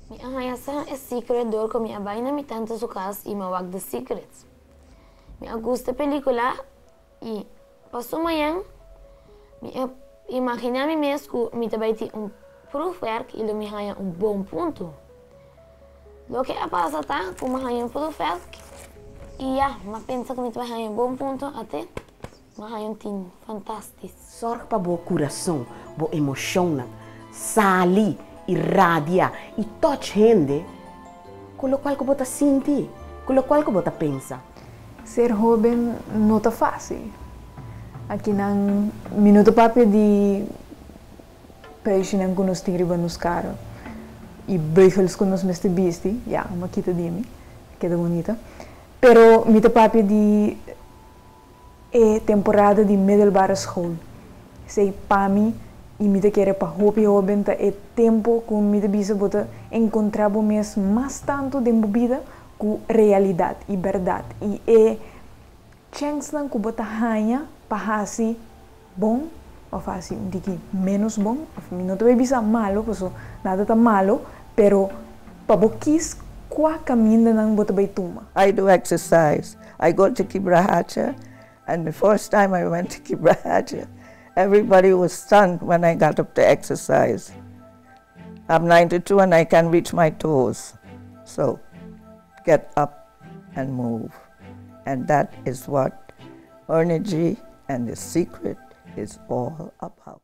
Mi a haña sa e secret dor ku mi a bai na mi tanta su kas i mi a wak The Secret. Mi a gusta e pelíkula i pasó mañan mi a imaginá mi mes ku mi ta bai tin un proefwerk i lo mi haña un bon punto. Loke a pasa ta ku mi a haña un proefwerk i ya, mi a pensa ku mi ta bai haña un bon punto, ate mi a haña un 10. Fantastisch. Zorg pa bo kurason, bo emoshonnan, sali i radia i touch hende ku lokual ku bo ta sinti, ku lokual ku bo ta pensa. Ser hóben no ta fásil. Akinan mi no ta papia di preishinan ku nos tin riba nos kara i beugels ku nos mester bisti, ya, mi a kita di mi, keda bunita. Pero mi ta papia di e temporada di middelbare school. Esei pa mi i mi ta kere pa hopi hóben ta e tempu ku mi ta bisa bo ta enkontrá bo mes mas tantu den bo bida ku realidat i bèrdat i e chènsnan ku bo ta haña pa hasi bon òf hasi un tiki ménos bon òf mi no ta bai bisa malo paso nada ta malo pero pa bo kis kua kamindanan bo ta bai tuma. I do exercise. I go to Kibrahacha and the first time I went to Kibrahacha, everybody was stunned when I got up to exercise. I'm 92 and I can reach my toes. So get up and move. And that is what energy and the secret is all about.